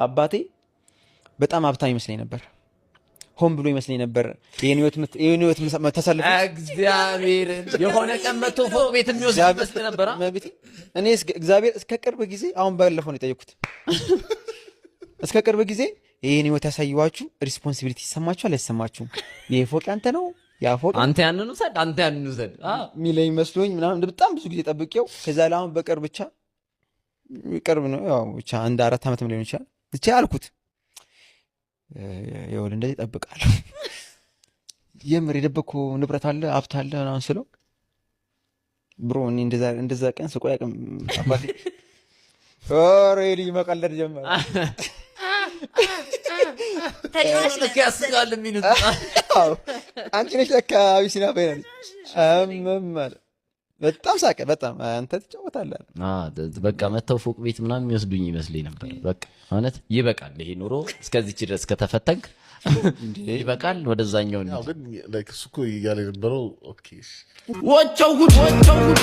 አባቴ በጣም ሀብታም ይመስለኝ ነበር። ሆን ብሎ ይመስለኝ ነበር ይህን ህይወት ተሰልፎ። እግዚአብሔርን፣ የሆነ ቀን መጥቶ ፎቅ ቤት የሚወስድ ይመስል ነበር። አ? መቤቴ፣ እኔ እግዚአብሔር እስከ ቅርብ ጊዜ፣ አሁን ባለፈው ነው የጠየኩት። እስከ ቅርብ ጊዜ ይህን ህይወት ያሳየኋችሁ responsibility ይሰማችኋል አይሰማችሁም? ይሄ ፎቅ ያንተ ነው፣ ያ ፎቅ አንተ ያንን ውሰድ፣ አንተ ያንን ውሰድ። ሚለኝ መስሎኝ ምናምን በጣም ብዙ ጊዜ ጠብቄው፣ ከዛ ላይ አሁን በቅርብ ብቻ፣ ቅርብ ነው ያው ብቻ አንድ 4 ዓመትም ሊሆን ይችላል ብቻ አልኩት፣ ይኸውልህ እንደዚህ እጠብቃለሁ፣ የምር የደበቅከው ንብረት አለ፣ ሀብት አለ ምናምን ስለው፣ bro እኔ እንደዛ ቀን ስቆ አያውቅም አባቴ። Already መቀለድ ጀመረ። ተጫዋች ልክ ነህ። ያስቃል የሚሉት። አዎ፣ አንቺ ነሽ ለካ አቢሲና ፋይናንስ አመም አለ። በጣም ሳቀ። በጣም አንተ ትጫወታለህ አለ። በቃ መተው ፎቅ ቤት ምናምን የሚወስዱኝ ይመስለኝ ነበር። በቃ እውነት ይበቃል፣ ይሄ ኑሮ እስከዚች ድረስ ከተፈተንክ ይበቃል። ወደዛኛው ያው እንሂድ። ግን like እሱ እኮ እያለ የነበረው okay እሺ። ወቸው ጉድ፣ ወቸው ጉድ።